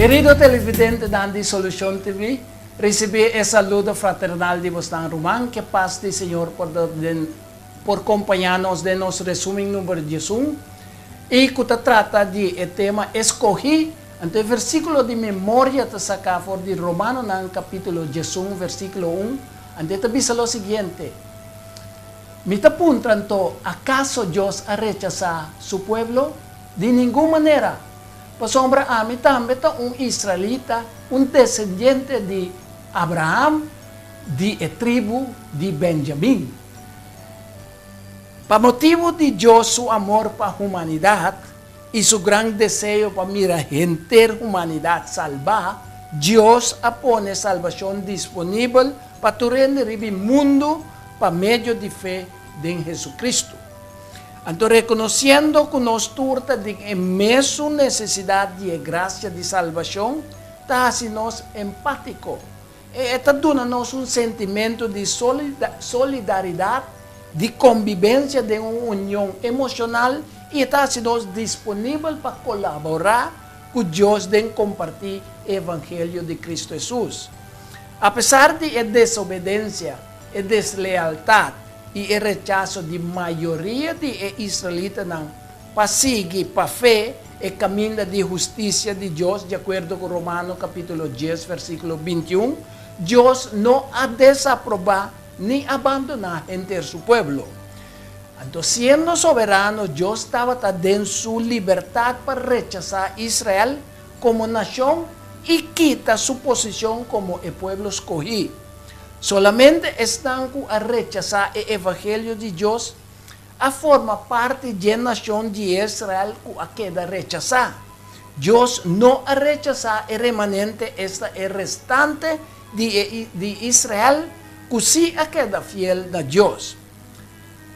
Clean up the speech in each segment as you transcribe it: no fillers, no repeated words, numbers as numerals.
Kerido televidentenan di Solucion TV, ricibi e saludo fraternal di bosnan ruman. Ke pas di Señor por den por kompañá nos den nos resumen number 11 i ku ta trata di e tema Eskohí. Anto e versíkulo di memoria ta saká for di Romanonan kapítulo 11 versíkulo 1, anto e ta bisa lo siguiente, Mi ta puntra anto, akaso Dios a rechasá su pueblo? Di ningun manera! Pasobra ami tambe ta un israelita, un desendiente di Abraham, di e tribu di Benjamin. Pa motibu di Dios su amor pa humanidat i su gran deseo pa mira henter humanidat salbá, Dios a pone salbashon disponibel pa tur hende riba e mundu pa medio di fe den Hesukristu. Anto rekonosiendo ku nos tur ta den e mesun nesesidat di e grasia di salbashon, ta hasi nos empátiko. E ta duna nos un sentimentu di solidaridat, di kombibensia den un union emoshonal i e ta hasi nos disponibel pa kolaborá ku Dios den kompartí e evangelio di Kristu Hesus. Apesar di e desobedensia, e deslealtat i e rechaso di mayoria di e israelitanan pa sigui pa fe e kaminda di hustisia di Dios, di akuerdo ku Romano kapítulo 10 versíkulo 21, Dios no a desaprobá ni abandoná henter su pueblo. Anto siendo soberano, Dios tabata den su libertat pa rechasá Israel komo nashon i kita su posishon komo e pueblo skohí. Solamente esnan ku a rechasá e evangelio di Dios a forma parti dje nashon di Israel ku a keda rechasá. Dios no a rechasá e remanente, esta e restante di e di Israel ku sí a keda fiel na Dios.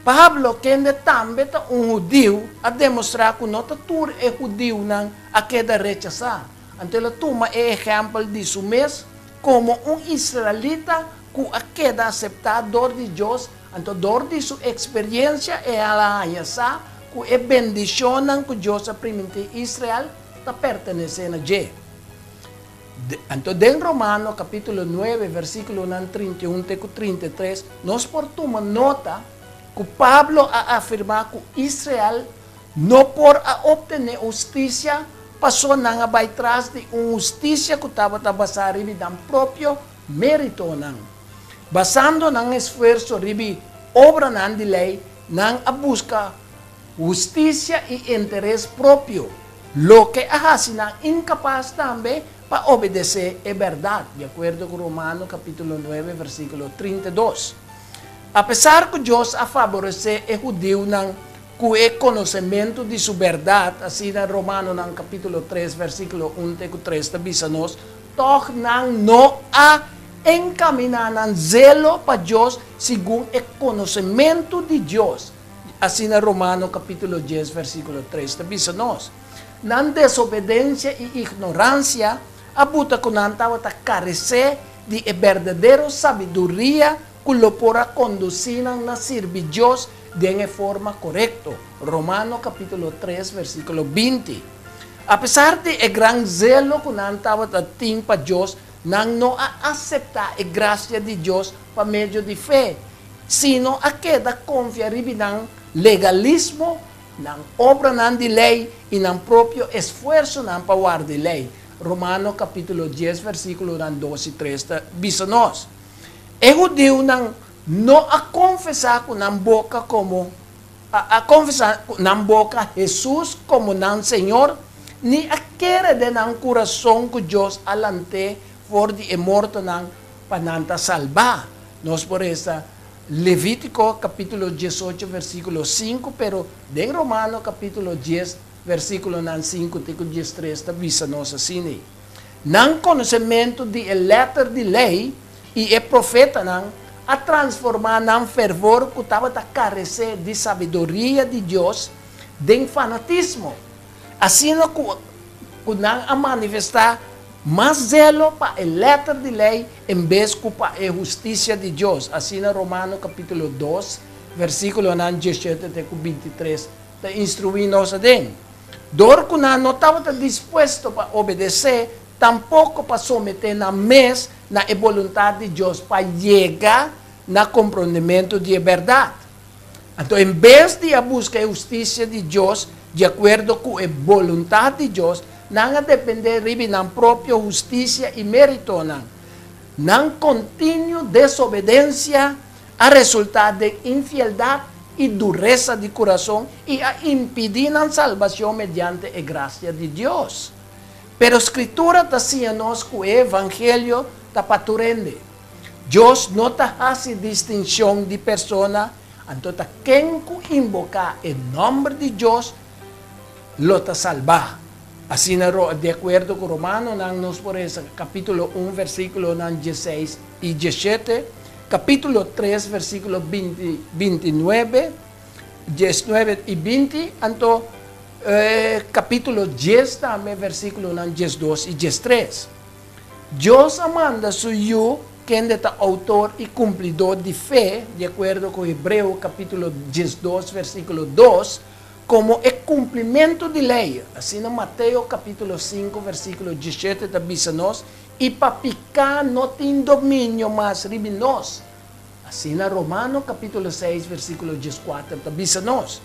Pablo, kende tambe ta un hudiu, a demostrá ku no ta tur e hudiunan a keda rechasá. Anto el a tuma e ehèmpel di su mes komo un israelita ku a keda aseptá dor di Dios. Anto dor di su eksperensia e a haña sa ku e bendishonnan ku Dios a primintí Israel ta pertenesé na dje. Anto den Romano kapítulo 9 versíkulonan 31 te ku 33 nos por tuma nota ku Pablo a afirmá ku Israel no por a optené hustisia pasó nan a bai tras di un hustisia ku tabata basá riba nan propio méritonan. Basando nan esfuerso riba obranan di lei, nan a buska hustisia i interes propio, loke a hasi nan inkapas tambe pa obedesé e bèrdat, di akuerdo ku Romano kapítulo 9 versíkulo 32. Apesar ku Dios a faboresé e hudiunan ku e konosementu di su bèrdat, asina Romanonan kapítulo 3 versíkulo 1 te ku 3 ta bisa nos, tòg nan no a enkaminá nan zelo pa Dios segun e konosementu di Dios, asina Romano kapítulo 10 versíkulo 3 ta bisa nos. Nan desobedensia i ignoransia a buta ku nan tabata karesé di e berdadero sabiduria ku lo por a kondusí nan na sirbi Dios den e forma korekto, Romano kapítulo 3 versíkulo 20. Apesar di e gran zelo ku nan tabata tin pa Dios, nan no a aseptá e grasia di Dios pa medio di fe, sino a keda konfia riba nan legalismo, nan obranan di lei i nan propio esfuersonan pa warda e lei. Romano kapítulo 10 versíkulonan 2 i 3 ta bisa nos, E hudiunan no a konfesá ku nan boka komo a konfesá ku nan boka Hesus komo nan Señor, ni a kere den nan kurason ku Dios a lant'é for di e mortonan pa nan ta salbá. Nos por resa Levítiko kapítulo 18 versíkulo 5, pero den Romano kapítulo 10 versíkulonan 5 te ku 13 ta bisa nos asina. Nan konosementu di e lèter di lei i e profetanan a transformá nan fervor ku tabata karesé di sabiduria di Dios den fanatismo, asina ku ku nan a manifestá mas zelo pa e lèter di lei en bes ku pa e hustisia di Dios, asina Romano kapítulo 2, versíkulonan 17 te ku 23 ta instruí nos aden. Dor ku nan no tabata dispuesto pa obedesé. tampoko pa someté nan mes na e boluntat di Dios pa yega na komprondementu di e bèrdat. Anto en bes di a buska e hustisia di Dios di akuerdo ku e boluntat di Dios, nan a dependé riba nan propio hustisia i méritonan. Nan kontinuo desobedensia a resultá den infieldat i duresa di kurason i a impidí nan salbashon mediante e grasia di Dios. Pero Skritura ta siña nos ku e evangelio ta pa tur hende. Dios no ta hasi distinshon di persona, anto ta ken ku inboká e nòmber di Dios lo ta salbá. Asina di akuerdo ku Romanonan nos por resa kapítulo un versíkulonan dieseis i diesshete, kapítulo tres versíkulo binti, bintinuebe, diesnuebe i binti, anto kapítulo dies tambe versíkulonan diesdos i diestres. Dios a manda su Yu, kende ta outor i kumplidó di fe, di akuerdo ku Hebreo kapítulo 12 versíkulo 2, komo e kumplimentu di lei. Asina Mateo kapítulo 5 versíkulo 17 ta bisa nos, i pa piká no tin dominio mas riba nos. Asina Romano kapítulo 6 versíkulo 14 ta bisa nos.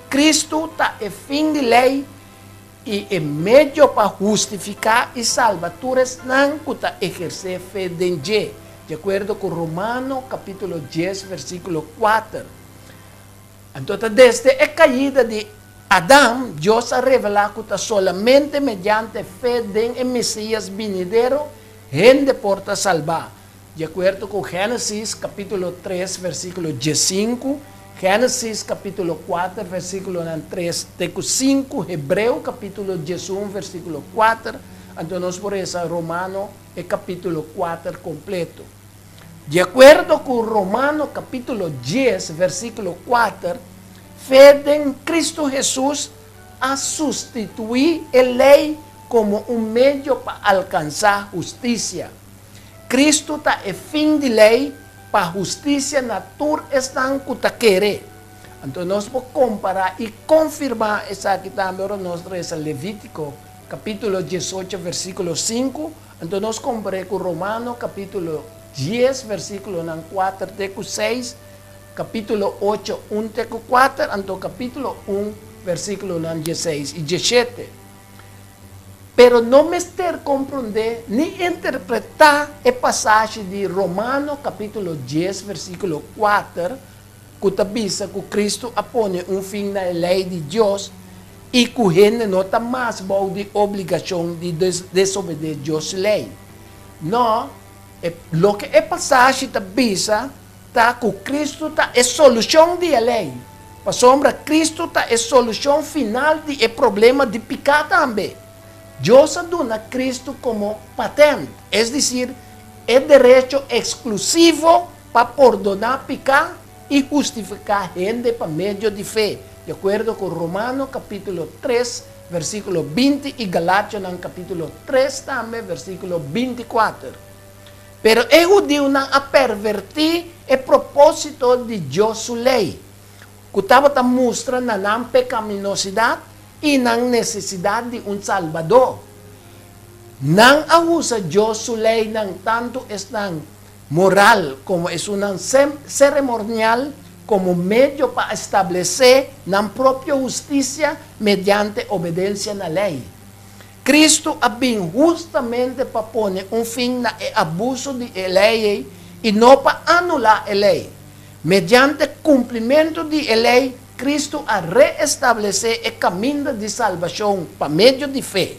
Kristu ta e fin di lei i e medio pa hustifiká i salba tur esnan ku ta ehersé fe den dje, di akuerdo ku Romano kapítulo 10 versíkulo 4. Anto ta desde e kaida di Adam, Dios a revelá ku ta solamente mediante fe den e Mesías binidero hende por ta salbá, Di akuerdo ku Génesis kapítulo 3 versíkulo 15, Génesis kapítulo 4 versíkulonan 3 te ku 5, Hebreo kapítulo 11 versíkulo 4, anto nos por resa Romano e kapítulo 4 kompleto. Di akuerdo ku Romano kapítulo 10 versíkulo 4, fe den Kristu Hesus a sustituí e lei komo un medio pa alkansá hustisia. Kristu ta e fin di lei pa hustisia na tur esnan ku ta kere. Anto nos por kompará i konfirmá esaki tambe ora nos resa Levítiko kapítulo 18 versíkulo 5, anto nos kompar'é ku Romano kapítulo 10 versíkulonan 4 te ku 6, kapítulo 8 1 te ku 4, anto kapítulo 1 versíkulonan 16 i 17. Pero no mester komprondé ni interpretá e pasashi di Romano kapítulo 10 versíkulo 4 ku ta bisa ku Kristu a pone un fin na e lei di Dios i ku hende no ta mas bou di obligashon di desobedé Dios su lei. No, e loke e pasashi ta bisa ta ku Kristu ta e solushon di e lei, pasobra Kristu ta e solushon final di e problema di piká tambe. Dios a duna Kristu komo patènt, es desir, e derecho eksklusivo pa pordoná piká i hustifiká hende pa medio di fe, di akuerdo ku Romano kapítulo 3, versíkulo 20 i Galationan kapítulo 3 tambe, versíkulo 24. Pero e hudiunan a pervertí e propósito di Dios su Lei, ku tabata mustra na nan pekaminosidat i nan nesesidat di un Salbadó. Nan a usa Dios su leinan, tantu esnan moral komo esunnan seremonial, komo medio pa establesé nan propio hustisia mediante obedensia na lei. Kristu a bin hustamente pa pone un fin na e abuso di e lei ei i no pa anulá e lei. Mediante kumplimentu di e lei, Kristu a reestablesé e kaminda di salbashon pa medio di fe.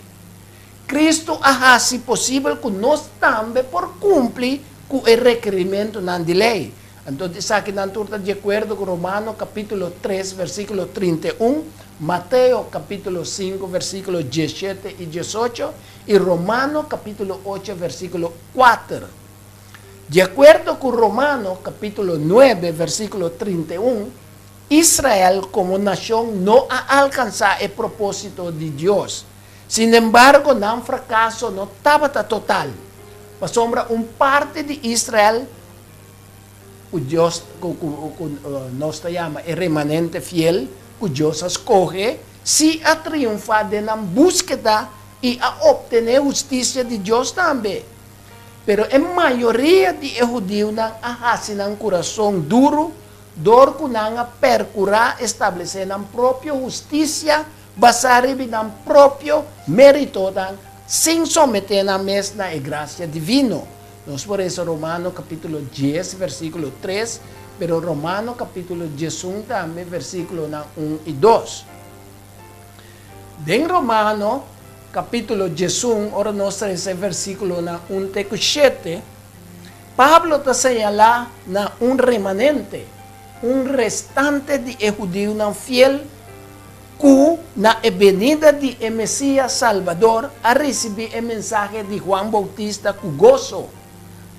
Kristu a hasi posibel ku nos tambe por kumpli ku e rekerimentunan di lei. Anto esakinan tur ta di akuerdo ku Romano kapítulo 3 versíkulo 31, Mateo kapítulo 5 versíkulo 17 i 18 i Romano kapítulo 8 versíkulo 4. Di akuerdo ku Romano kapítulo 9 versíkulo 31, Israel komo nashon no a alkansá e propósito di Dios. Sinembargo, nan frakaso no tabata total, pasobra un parti di Israel, ku Dios ku ku ku nos ta yama e remanente fiel ku Dios a skohe, sí a triunfá den nan búskeda. i a optené hustisia di Dios tambe. Pero e mayoria di e hudiunan a hasi nan kurason duru dor ku nan a perkurá establesé nan propio hustisia basá riba nan propio méritonan sin someté nan mes na e grasia divino. Nos por lesa Romano kapítulo dies, versíkulo tres, pero Romano kapítulo diesun tambe, versíkulonan un i dos. Den Romano kapítulo 11, ora nos ta lesa e versíkulonan un te ku shete, Pablo ta señalá na un remanente, un restante di e hudiunan fiel ku na e benida di e Mesías Salbador a risibí e mensahe di Juan Boutista ku goso,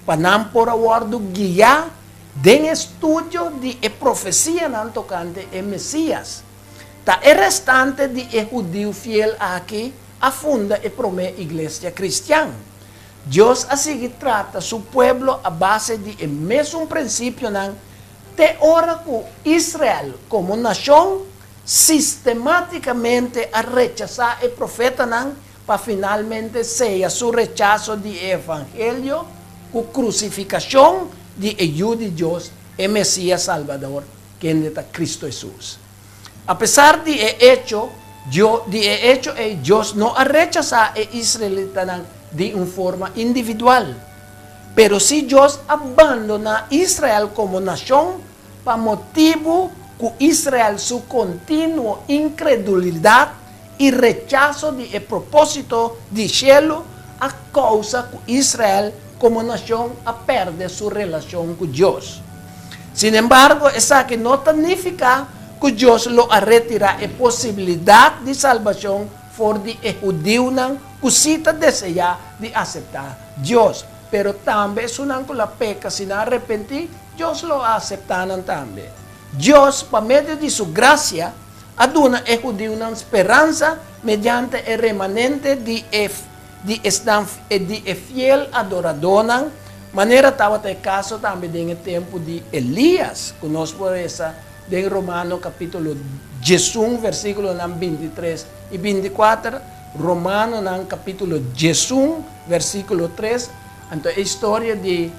pa nan por a wòrdu guiá den e studio di e profesianan tokante e Mesías. Ta e restante di e hudiu fiel aki a funda e promé iglesia kristian. Dios a sigui trata su pueblo a base di e mesun prinsipionan te ora ku Israel komo nashon sistemátikamente a rechasá e profetanan pa finalmente seya su rechaso di e evangelio ku krusifikashon di e Yu di Dios, e Mesías Salbador, kende ta Kristu Hesus. Apesar di e echo di e echo ei, Dios no a rechasá e israelitanan di un forma individual. Pero si Dios a bandoná Israel komo nashon pa motibu ku Israel su kontinuo inkredulidat i rechaso di e propósito di shelu a kousa ku Israel komo nashon a pèrdè su relashon ku Dios. Sinembargo, esaki no ta nifiká ku Dios lo a retirá e posibilidat di salbashon for di e hudiunan ku sí ta deseá di aseptá Dios. Pero tambe esunnan ku la peka si nan arepentí, Dios lo a aseptá nan tambe. Dios, pa medio di su grasia, a duna e hudiunan speransa mediante e remanente di e di esnan di e fiel adoradónan, manera tabata e kaso tambe den e tempu di Elias, ku nos por resa den Romano kapítulo 11 versíkulonan 23 i 24, Romanonan kapítulo 11 versíkulo 3. Anto e historia di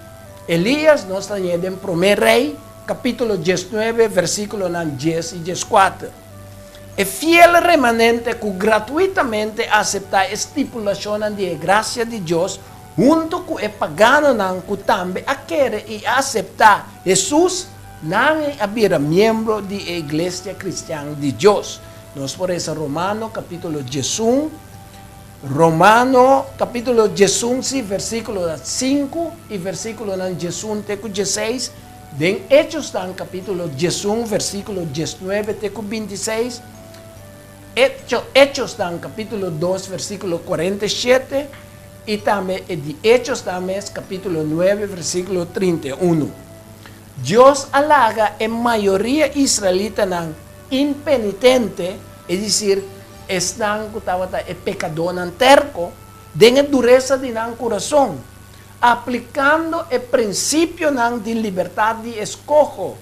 Elias nos ta hañ'é den Promé Rei kapítulo 19 versíkulonan 10 i 14. E fiel remanente ku gratuitamente a aseptá e stipulashonnan di e grasia di Dios, huntu ku e paganonan ku tambe a kere i a aseptá Hesus, nan ei a bira miembro di e iglesia kristian di Dios. Nos por resa Romano kapítulo 11, Romano kapítulo 11 sí, versíkulonan 5 i versíkulonan 11 te ku 16. Den Echosnan kapítulo 11, versíkulo 19 te ku 26, Echo, Echosnan kapítulo 2, versíkulo 47, i tambe e di Echosnan mes, kapítulo 9, versíkulo 31. Dios a laga e mayoria israelitanan impenitente, es desir, esnan ku tabata e pekadónan terko, den e duresa di nan kurason, Aplikando e prinsipionan di libertat di eskoho,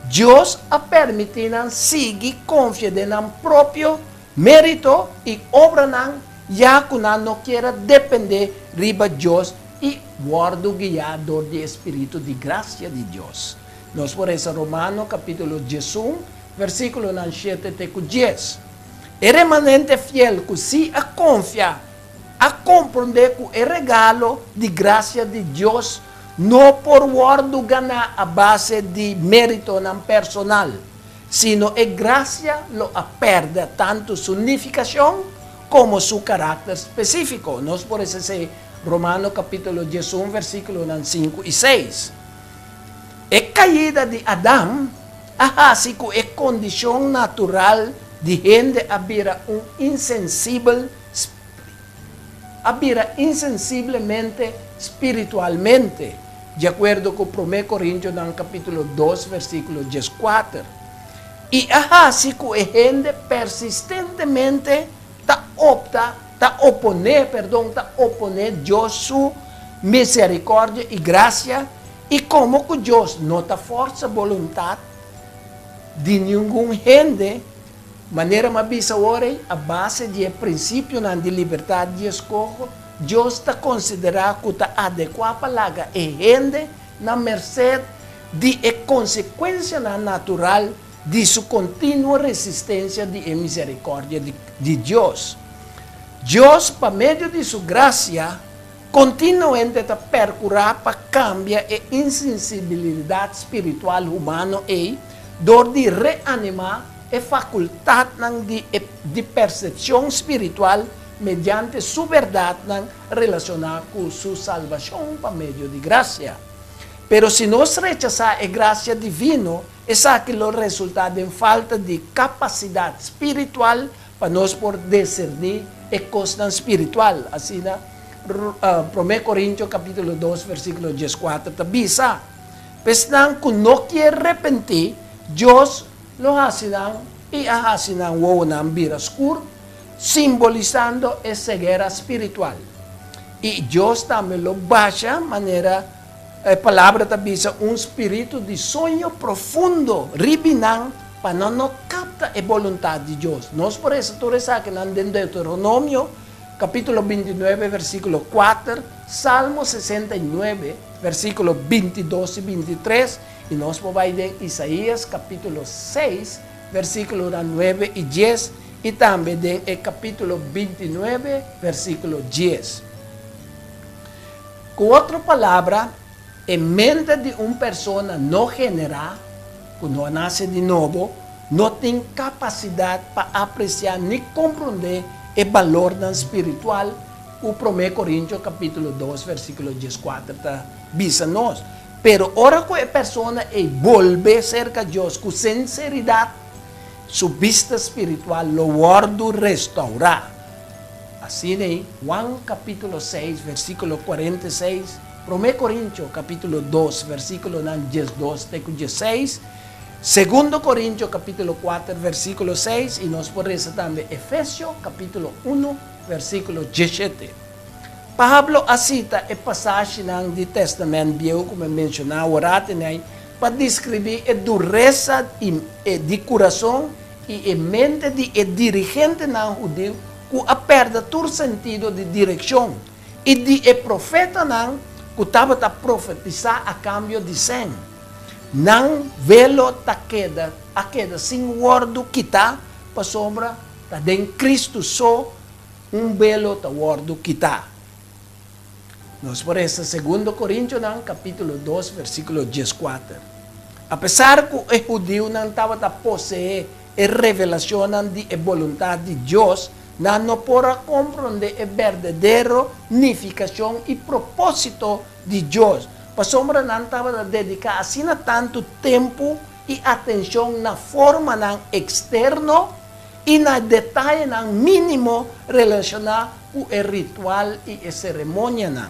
Dios a permití nan sigui konfia den nan propio mérito i obranan ya ku nan no kier a dependé riba Dios i wòrdu guiá dor di e spiritu di grasia di Dios. Nos por resa Romano kapítulo 11, versíkulonan shete te ku dies. E remanente fiel ku sí a konfia a komprondé ku e regalo di grasia di Dios no por wòrdu ganá a base di méritonan personal, sino e grasia lo a pèrdè tantu su nifikashon komo su karakter spesífiko. Nos por esesei Romano kapítulo 11 versíkulonan 5 i 6. E kaida di Adam a hasi ku e kondishon natural di hende a bira un insensibel a bira insensiblemente spiritualmente, di akuerdo ku Promé Korintionan kapítulo 2 versíkulo 14, i a hasi ku e hende persistentemente ta opta, ta oponé, perdon, ta oponé Dios su miserikòrdia i grasia, i komo ku Dios no ta fòrsa boluntat di ningun hende. Manera m'a bisa awor ei, a base di e prinsipionan di libertat di eskoho, Dios ta konsiderá ku ta adekuá pa laga e hende na merset di e konsekuensianan natural di su kontinuo resistensia di e miserikòrdia di Dios. Dios, pa medio di su grasia, kontinuamente ta perkurá pa kambia e insensibilidat spiritual humano ei dor di reanimá e fakultatnan di e di persepshon spiritual mediante su bèrdatnan relashoná ku su salbashon pa medio di grasia. Pero si nos rechasá e grasia divino, esaki lo resultá den falta di kapasidat spiritual pa nos por diserní e kosnan spiritual, asina Promé Korintio kapítulo dos versíkulo dieskuater ta bisa. Pa esnan ku no kier repentí, Dios lo hasi nan i a hasi nan wowonan bira skur, simbolisando e ceguera spiritual. I Dios tambe lo basha, manera e Palabra ta bisa, un spiritu di soño profundo ribi nan pa nan no capta e boluntad di Dios. Nos por resa tur esakinan den Deuteronomio capítulo bintinuebe versículo kuater, Salmo 69 versículo bintidos i bintitres, i nos por bai den Isaías capítulo seis versículonan nuebe i dies, i tambe den e kapítulo bintinuebe, versíkulo dies. Ku otro palabra, e mente di un persona no generá, ku no a nase di nobo, no tin kapasidat pa apresiá ni komprondé e balornan spiritual ku Promé Korintio kapítulo dos, versíkulo dieskuater ta bisa nos. Pero ora ku e persona ei bolbe serka Dios ku sinseridat, Su bista spiritual lo wòrdu restourá. Asina ei, Juan kapítulo seis, versíkulo 46, Promé Korintio kapítulo dos, versíkulonan 12 te ku 16, Segundo Korintio kapítulo kuater, versíkulo seis, i nos por resa tambe Efesio kapítulo unu, versíkulo 17. Pablo a sita e pasashinan di Tèstamènt Bieu ku mi a menshoná aworato nei Pa deskribí e duresa di kurason i e mente di e dirigentenan hudiu ku a pèrdè tur sentido di direkshon i di e profetanan ku tabata profetisá a kambio di sèn. Nan velo ta keda a keda sin wòrdu kitá pasobra ta den Kristu so un velo ta wòrdu kitá. Nos por resa Segundo Korintionan kapítulo dos versíkulo 14. Apesar ku e hudiunan tabata poseé e revelashonnan di e boluntat di Dios, nan no por a komprondé e berdadero nifikashon i propósito di Dios, pasobra nan tabata dediká asina tantu tempu i atenshon na formanan eksterno i na detayenan mínimo relashoná ku e ritual i e seremonianan,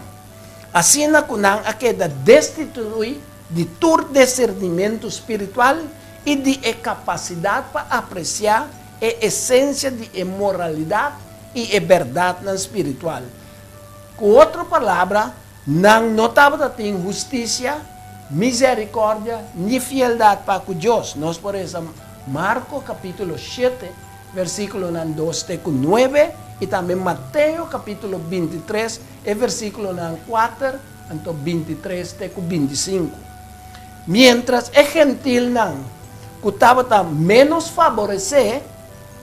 asina ku nan a keda destituí di tur disernimentu spiritual i di e kapasidat pa apresiá e esensia di e moralidat i e bèrdatnan spiritual. Ku otro palabra, nan no tabata tin hustisia, miserikòrdia ni fieldat pa ku Dios. Nos por resa Marko kapítulo shete, versíkulonan dos te ku nuebe, i tambe Mateo kapítulo 23, e versíkulonan kuater anto 23 te ku 25. Miéntras e gentilnan ku tabata ménos faboresé,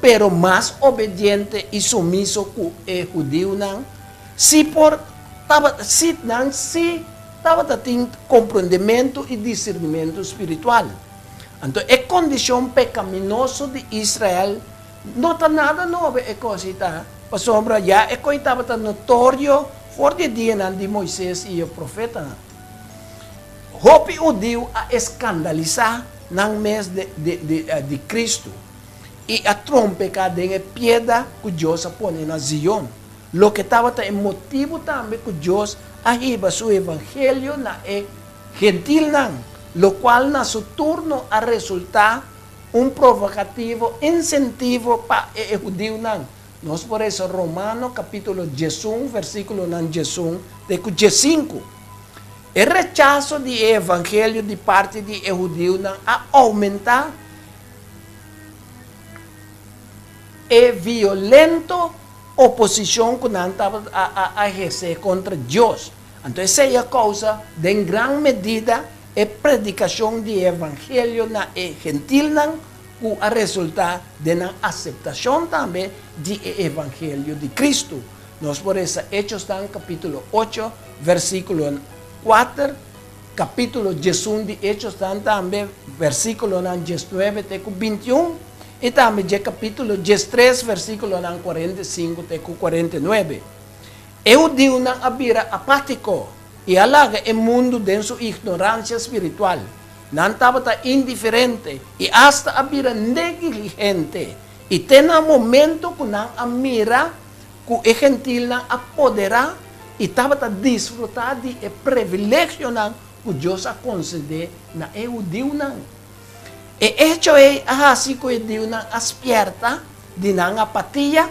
pero mas obediente i sumiso ku e hudiunan, sí por tabata, sí nan sí tabata tin komprondementu i disernimentu spiritual. Anto e kondishon pekaminoso di Israel no ta nada nobo e kos ei ta, pasobra ya e koi tabata notorio for di e dianan di Moises i e profetanan. Hopi hudiu a eskandalisá nan mes di Kristu i a trompeká den e pieda ku Dios a pone na Zion, loke tabata e motibu tambe ku Dios a hiba su evangelio na e gentilnan, lokual na su turno a resultá un provokativo insentivo pa e hudiunan. Nos por resa Romano kapítulo 11 versíkulonan 11 te ku 15. E rechaso di e evangelio di parti di e hudiunan a oumentá. e violento oposishon ku nan tabata a ehersé kontra Dios. Anto esei a kousa den gran medida e predikashon di e evangelio na e gentilnan ku a resultá den nan aseptashon tambe di e evangelio di Kristu. Nos por resa Echosnan kapítulo ocho, versíkulo kuater, kapítulo diesun di Echosnan tambe, versíkulonan diesnuebe te ku bintiun, i tambe dje kapítulo diestres, versíkulonan kuarenta i sinku te ku 49. E hudiunan a bira apátiko i a laga e mundu den su ignoransia spiritual. Nan tabata indiferente i asta a bira negligente. I te na momento ku nan a mira ku e gentilnan a poderá i tabata disfrutá di e privilegionan ku Dios a konsedé na e hudiunan. E echo ei a hasi ku e hudiunan a spièrta di nan apatia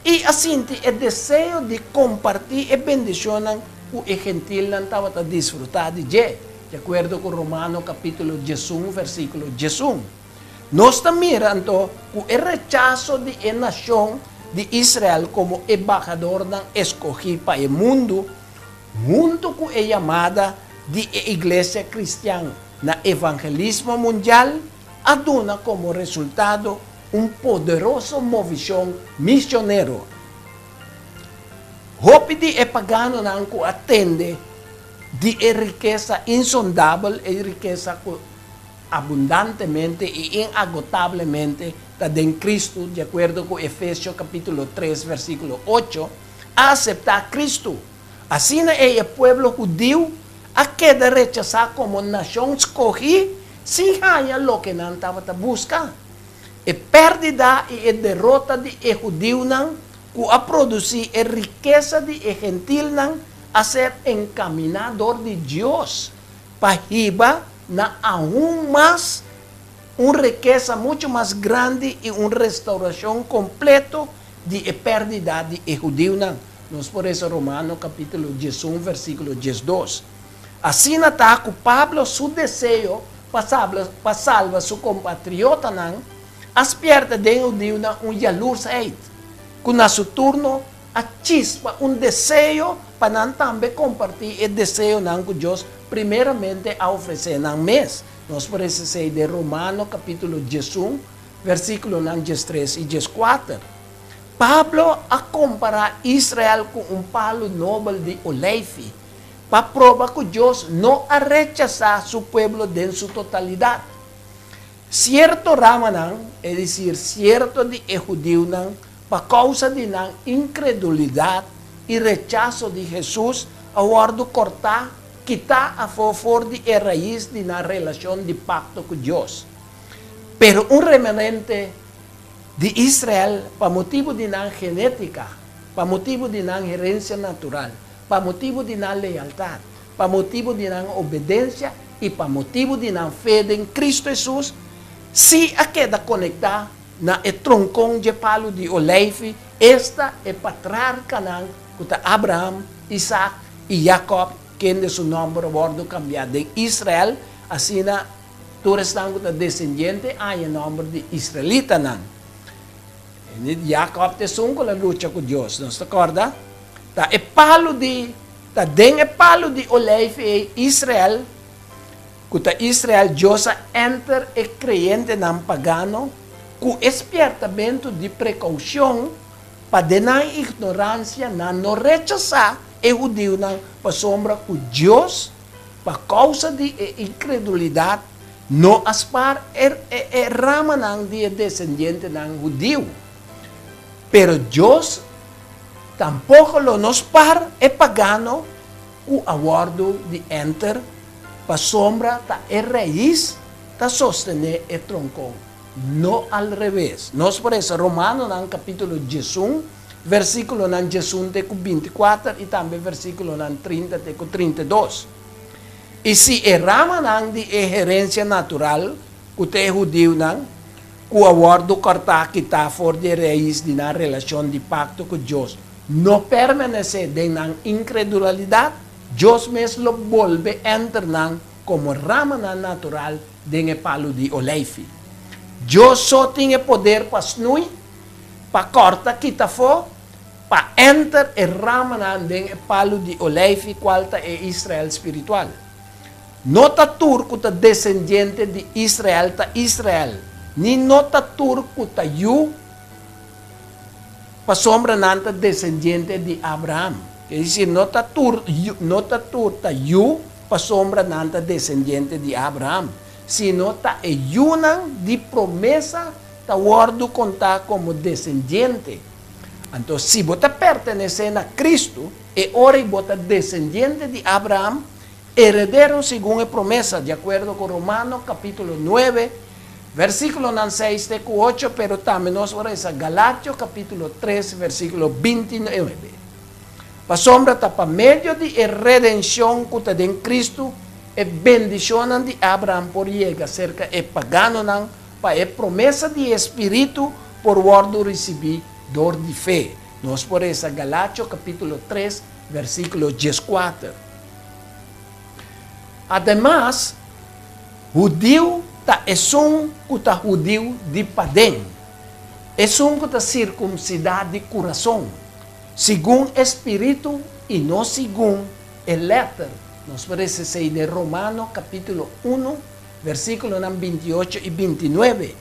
i a sinti e deseo di kompartí e bendishonnan ku e gentilnan tabata disfrutá di dje, di akuerdo ku Romano kapítulo 11, versíkulo 11. Nos ta mira anto ku e rechaso di e nashon di Israel komo embahadornan eskohí pa e mundu, huntu ku e yamada di e iglesia kristian na evangelismo mundial, a duna komo resultado un poderoso movishon misionero. Hopi di e paganonan ku a tende di e rikesa insondabel, e rikesa ku abundantemente i inagotablemente ta den Kristu, di akuerdo ku Efesio kapítulo 3, versíkulo 8, a aseptá Kristu. Asina e pueblo hudiu a keda rechasá komo nashon skohí sin haña loke nan tabata buska. E pèrdida i e derota di e hudiunan ku a produsí e rikesa di e gentilnan a ser enkaminá dor di Dios pa hiba na aun mas un rikesa muchu mas grandi i un restourashon kompleto di e pèrdida di e hudiunan. Nos por lesa Romano kapítulo 11, versíkulo 12. Asina ta ku Pablo su deseo pa salba su kompatriotanan a spièrta den hudiunan un yalursheid, ku na su turno a chispa un deseo pa nan tambe kompartí e deseonan ku Dios primeramente a ofresé nan mes. Nos por lesa den Romano kapítulo 11, versíkulonan 13 i 14. Pablo a kompará Israel ku un palu nobel di oleifi, pa proba ku Dios no a rechasá su pueblo den su totalidat. Sierto ramanan, es desir, sierto di e hudiunan, pa kousa di nan inkredulidat i rechaso di Hesus, a wòrdu kòrtá, kitá afó for di e rais di nan relashon di pakto ku Dios. Pero un remanente di Israel, pa motibu di nan genétika, pa motibu di nan herensia natural, pa motibu di nan lealtat, pa motibu di nan obedensia i pa motibu di nan fe den Kristu Hesus, sí a keda konektá na e tronkon di palu di oleifi, esta e patriarkanan ku ta Abraham, Isaac i Jacob, kende su nòmber a wòrdu kambiá den Israel, asina tur esnan ku ta desendiente a haña nòmber di israelitanan. Jacob ta esun ku a lucha ku Dios, nos ta kòrda? Ta e palu di, ta den e palu di oleifi Israel, ku ta Israel, Dios a enter e kreyentenan pagano, ku e spièrtamentu di prekoushon, pa den nan ignoransia nan no rechasá e hudiunan pasobra ku Dios, pa kousa di e inkredulidat, no a spar e ramanan di e desendientenan hudiu. Pero Dios tampoko lo no spar e pagano ku a wòrdu di enter pasobra ta e rais ta sostené e tronkon, no al reves. Nos por lesa Romanonan kapítulo 11, versíkulonan 11 te ku 24 i tambe versíkulonan 30 te ku 32. I si e ramanan di e herensia natural, ku ta e hudiunan, ku a wòrdu kòrtá kitá for di rais di nan relashon di pakto ku Dios, no permanesé den nan inkredulidat, Dios mes lo bolbe enter nan komo ramanan natural den e palu di oleifi. Dios so tin e poder pa snui. Pa kòrta kita afó, pa enter e ramanan den e palu di oleifi kual ta e Israel spiritual. No ta tur ku ta desendiente di Israel ta Israel, ni no ta tur ku ta yu pasobra nan ta desendiente di Abraham. Ke disir, no ta tur no ta tur ta yu pasobra nan ta desendiente di Abraham, sino ta e yunan di promesa ta wòrdu kontá komo desendiente. Anto, si bo ta pertenesé na Kristu, e ora ei bo ta desendiente di Abraham, heredero segun e promesa, di akuerdo ku Romano kapítulo nuebe, versíkulonan seis te ku ocho, pero tambe nos por resa Galatio kapítulo tres, versíkulo bintinuebe. Pasobra ta pa medio di e redenshon ku ta den Kristu, e bendishonnan di Abraham por yega serka e paganonan, Pa e promesa di e Spiritu por wòrdu risibí dor di fe. Nos por resa Galatio kapítulo tres, versíkulo dieskuater. Ademas, hudiu ta esun ku ta hudiu di paden, esun ku ta sirkumsidá di kurason, segun e Spiritu i no segun e lèter. Nos por resa esei den Romano kapítulo unu, Versíkulonan 28 i 29,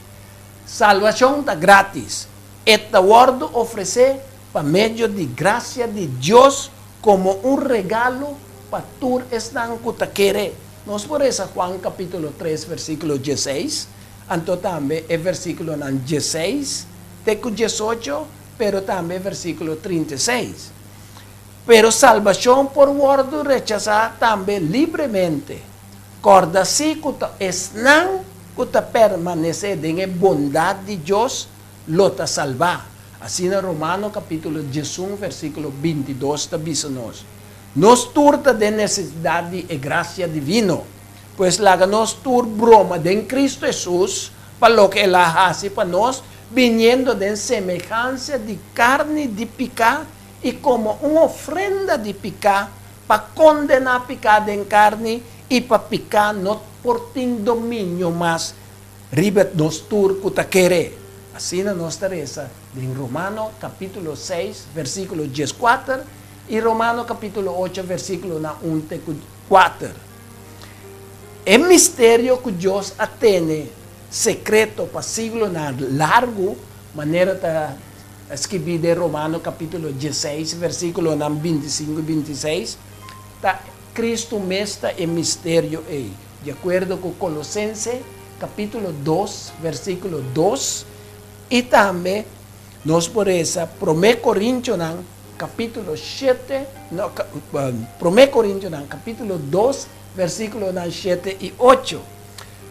Salbashon ta grátis. E ta wòrdu ofresé pa medio di grasia di Dios komo un regalo pa tur esnan ku ta kere. Nos por resa Juan kapítulo 3 versíkulo 16, anto tambe e versíkulonan 16 te ku 18, pero tambe versíkulo 36. Pero salbashon por wòrdu rechasá tambe libremente. Kòrda sí ku ta esnan ku ta permanesé den e bondat di Dios lo ta salbá. Asina Romano kapítulo 11 versíkulo 22 ta bisa nos. Nos tur ta den nesesidat di e grasia divino. Pues laga nos tur broma den Kristu Hesus pa loke el a hasi pa nos, biniendo den semehansia di karni di piká i komo un ofrenda di piká pa kondená piká den karni i pa piká no por tin dominio mas riba nos tur ku ta kere. Asina nos ta resa den Romano kapítulo 6 versíkulo 14 i Romano kapítulo 8 versíkulonan 1 te ku 4. E misterio ku Dios a tene sekreto pa siglonan largu, manera ta skibí den Romano kapítulo 16 versíkulonan 25 i 26, ta Kristu mes ta e misterio ei, di akuerdo ku Kolosense kapítulo 2 versíkulo 2 i tambe nos por resa Promé Korintionan kapítulo 7, no, Promé Korintionan kapítulo 2 versíkulonan 7 i 8.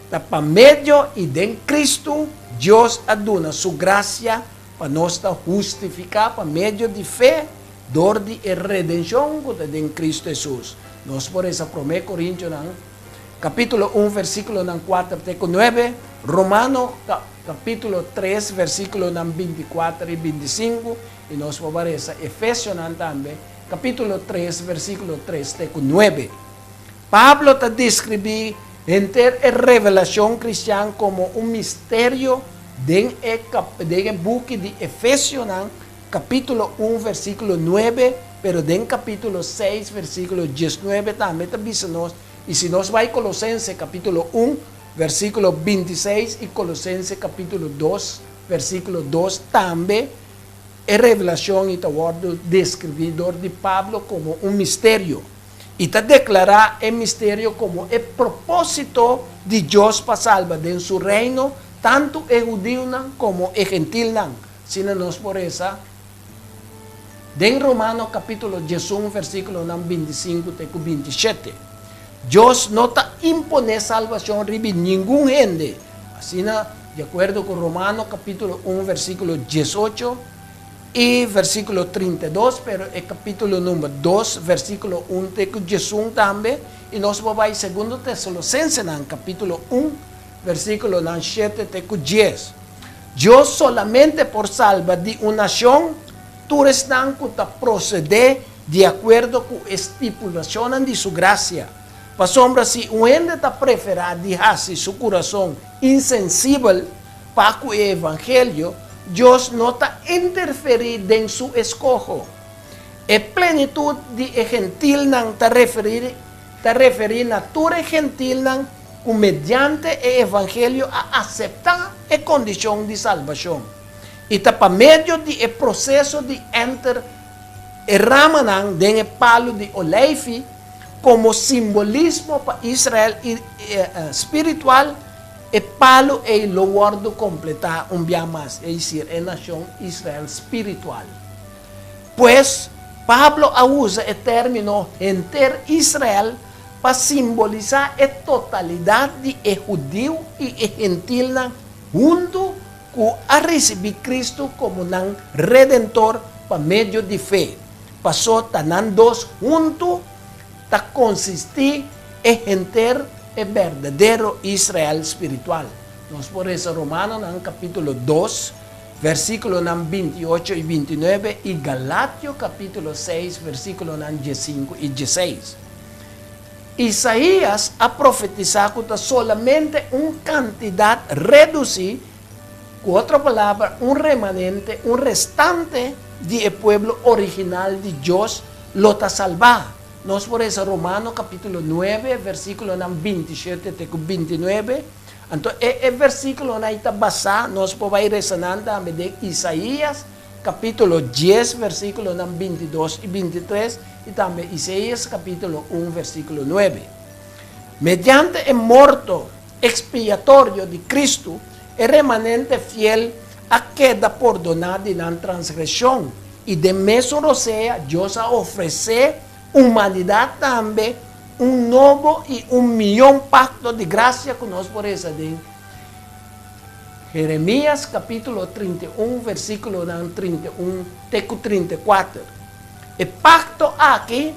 Ta pa medio i den Kristu Dios a duna su grasia pa nos ta hustifiká pa medio di fe dor di e redenshon ku ta den Kristu Hesus. Nos por resa Promé Korintionan kapítulo 1 versíkulonan 4 te ku 9, Romano kapítulo 3 versíkulonan 24 i 25, i nos por bai resa Efesionan tambe kapítulo 3 versíkulo 3 te ku 9. Pablo ta deskribí henter e revelashon kristian komo un misterio den e den e buki di Efesionan kapítulo 1 versíkulo 9, pero den kapítulo 6 versíkulo 19 tambe ta bisa nos, i si nos bai Kolosense kapítulo 1 versíkulo 26 i Kolosense kapítulo 2 versíkulo 2 tambe e revelashon i ta wòrdu deskribí dor di Pablo komo un misterio. I ta deklará e misterio komo e propósito di Dios pa salba den su Reino tantu e hudiunan komo e gentilnan. Asina nos por resa den Romano kapítulo 11 versíkulonan 25 te ku 27. Dios no ta imponé salbashon riba ningun hende. Asina, di akuerdo ku Romano kapítulo 1 versíkulo 18 i versíkulo 32, pero e kapítulo number 2 versíkulo 1 te ku 11 tambe, i nos por bai Segundo Tesalosensenan kapítulo 1 versíkulonan 7 te ku 10. Dios solamente por salba di un nashon tur esnan ku ta prosedé di akuerdo ku e stipulashonnan di su grasia. Pasobra si un hende ta preferá di hasi su kurason insensibel pa ku e evangelio, Dios no ta interferí den su eskoho. E plenitut di e gentilnan ta referí ta referí na tur e gentilnan ku mediante e evangelio a aseptá e kondishon di salbashon, i ta pa medio di e proseso di enter e ramanan den e palu di oleifi komo simbolismo pa Israel spiritual, e palu ei lo wòrdu kompletá un bia mas, es desir, e nashon Israel spiritual. Pues, Pablo a usa e término henter Israel pa simbolisá e totalidat di e hudiu i e gentilnan huntu ku a risibí Kristu komo nan Redentor pa medio di fe, pasó ta nan dos huntu ta konsistí e henter e berdadero Israel spiritual. Nos por resa Romanonan kapítulo dos, versíkulonan 28 i 29 i Galatio kapítulo 6, versíkulonan 15 i 16. Isaías a profetisá ku ta solamente un kantidat redusí, ku otro palabra, un remanente, un restante di e pueblo original di Dios lo ta salbá. Nos por resa Romano kapítulo 9, versíkulonan 27 te ku 29. Anto e e versíkulonan ei ta basá, nos por bai resa nan tambe den Isaías kapítulo 10, versíkulonan 22 i 23, i tambe Isaías kapítulo 1, versíkulo 9. Mediante e morto ekspiatorio di Kristu, e remanente fiel a keda pordoná di nan transgreshon, i den mesun rosea Dios a ofresé humanidat tambe un nobo i un mion pakto di grasia ku nos por resa den Jeremias kapítulo 31 versíkulonan 31 te ku 34. E pakto aki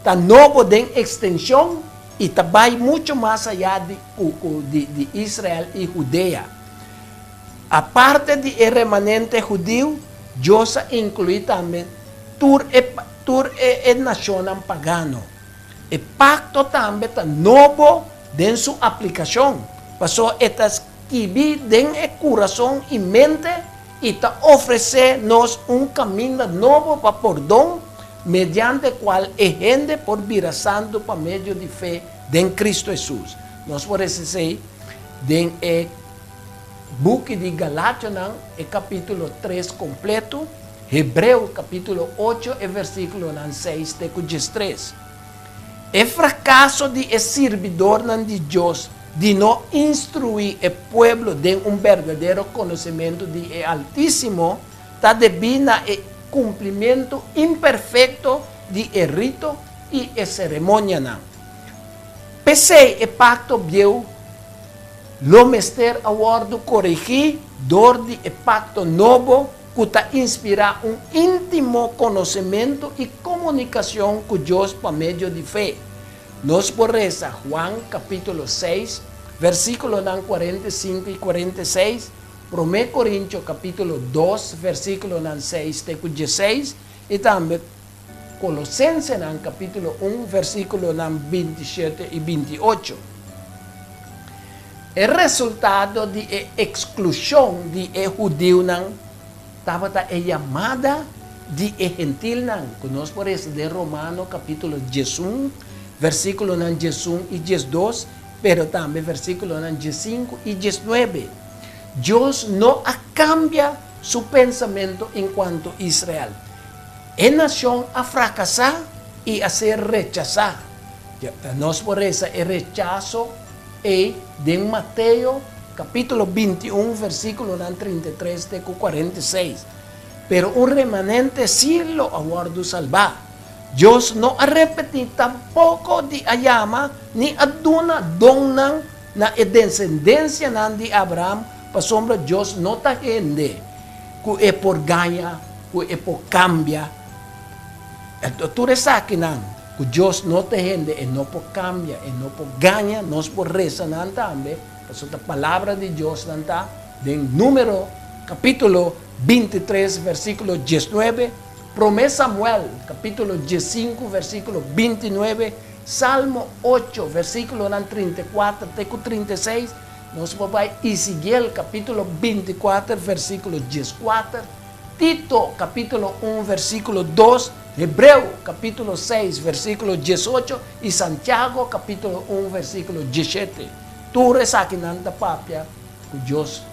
ta nobo den ekstenshon i ta bai muchu mas ayá di di di Israel i Hudea. Aparte di e remanente hudiu, Dios a inkluí tambe tur e tur e e nashonnan pagano. E pakto tambe ta nobo den su aplikashon, pasobra e ta skibí den e kurason i mente i ta ofresé nos un kaminda nobo pa pordon, mediante kual e hende por bira santu pa medio di fe den Kristu Hesus. Nos por hasi esei den e buki di Galationan, e kapítulo 3 kompleto, Hebreo kapítulo 8, e versíkulonan 6 te ku 13. E frakaso di e sirbidornan di Dios di no instruí e pueblo den un berdadero konosementu di e Altísimo ta debí na e kumplimentu imperfekto di e rito i e seremonianan. P'esei e pakto bieu lo mester a wòrdu korigí dor di e pakto nobo ku ta inspirá un íntimo konosementu i komunikashon ku Dios pa medio di fe. Nos por resa Juan kapítulo 6, versíkulonan 45 i 46, Promé Korintio kapítulo 2, versíkulonan 6 te ku 16, i tambe Kolosensenan kapítulo 1, versíkulonan 27 i 28. E resultado di e eksklushon di e hudiunan tabata e yamada di e gentilnan, ku nos por resa den Romano kapítulo 11, versíkulonan 11 i 12, pero tambe versíkulonan 15 i 19. Dios no a kambia su pensamentu enkuanto Israel. E nashon a frakasá i a ser rechasá. Nos por resa e rechaso ei den Mateo kapítulo 21 versíkulonan 33 te ku 46. Pero un remanente sí lo a wòrdu salbá. Dios no a repetí tampoko di a yama ni a duna donnan na e desendensianan di Abraham, pasobra Dios no ta hende ku e por gaña, ku e por kambia. Tur esakinan ku Dios no ta hende, e no por kambia, e no por gaña, nos por resa nan tambe, pasobra ta palabra di Dios nan ta den Número kapítulo 23 versíkulo 19, Promé Samuel kapítulo 15 versíkulo 29, Salmo 8 versíkulonan 34 te ku 36. Nos por bai Ezekiel kapítulo 24 versíkulo 14, Tito kapítulo 1 versíkulo 2, Hebreo kapítulo 6 versíkulo 18 i Santiago kapítulo 1 versíkulo 17. Tur esakinan ta papia ku Dios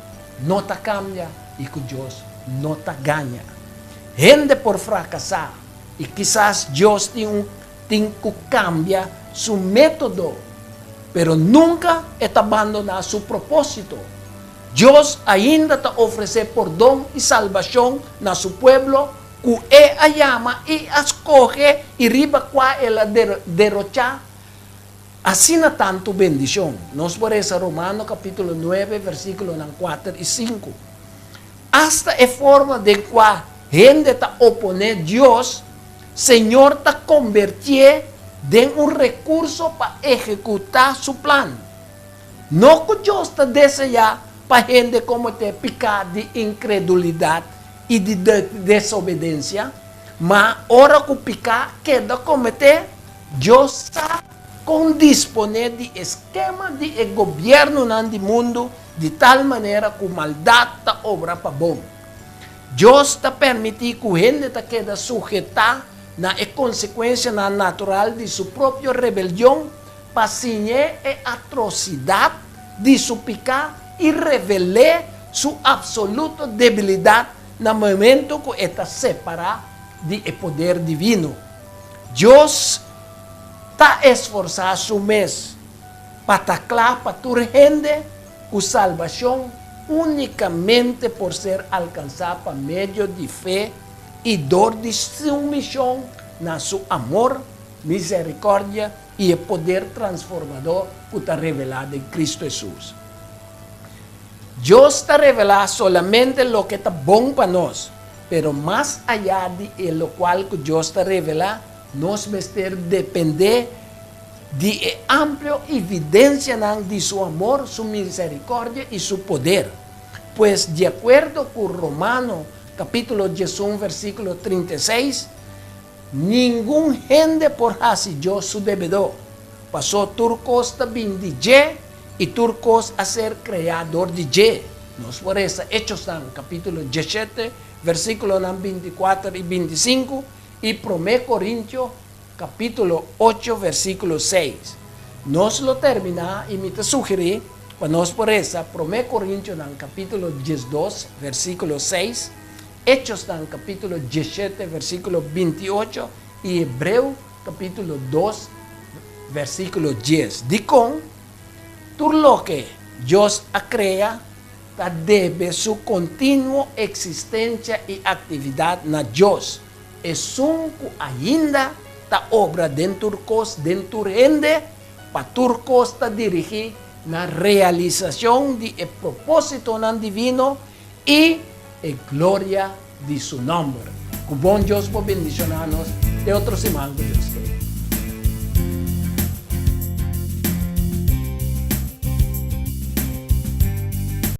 no ta kambia i ku Dios no ta gaña. Hende por frakasá i kisas Dios tin un tin ku kambia su método, pero nunka e ta bandoná su propósito. Dios ainda ta ofresé pordon i salbashon na su pueblo ku e a yama i a skohe i riba kua el a derochá asina tantu bendishon. Nos por resa Romano kapítulo 9 versíkulonan 4 i 5. Asta e forma den kua hende ta oponé Dios, Señor ta kombertié den un rekurso pa ehekutá su plan. No ku Dios ta deseá pa hende kometé piká di inkredulidat i di desobedensia, ma ora ku piká keda kometé, Dios sa kon disponé di e skema di e gobièrnunan di mundu di tal manera ku maldat ta obra pa bon. Dios ta permití ku hende ta keda suhetá na e konsekuensianan natural di su propio rebelion pa siñ'é e atrosidat di su piká i revel'é su apsoluto debilidat na momentu ku e ta separá di e poder divino. Dios ta esforsá su mes pa ta kla pa tur hende ku salbashon únikamente por ser alkansá pa medio di fe i dor di sumishon na su amor, miserikòrdia i e poder transformadó ku ta revelá den Kristu Hesus. Dios ta revelá solamente loke ta bon pa nos, pero mas ayá di e lokual ku Dios ta revelá, nos mester dependé di e amplio evidensianan di su amor, su miserikòrdia i su poder. Pues, di akuerdo ku Romano kapítulo 11 versíkulo 36, Ningun hende por hasi Dios su debedó, pasó tur kos ta bin di dje i tur kos a ser kreá dor di dje. Nos por resa Echosnan kapítulo 17, versíkulonan 24 i 25 i Promé Korintio kapítulo 8, versíkulo 6. Nos lo terminá i mi ta sugerí pa nos por resa Promé Korintionan kapítulo 12, versíkulo 6, Echosnan kapítulo 17, versíkulo 28 i Hebreo kapítulo 2, versíkulo 10. Dikon? Tur loke Dios a krea ta debe su kontinuo eksistensia i aktividat na Dios, esun ku ainda ta obra den tur kos den tur hende, pa tur kos ta dirigí na realisashon di e propósitonan divino i e gloria di su nòmber. Ku bon Dios por bendishoná nos te otro siman ku Dios ke.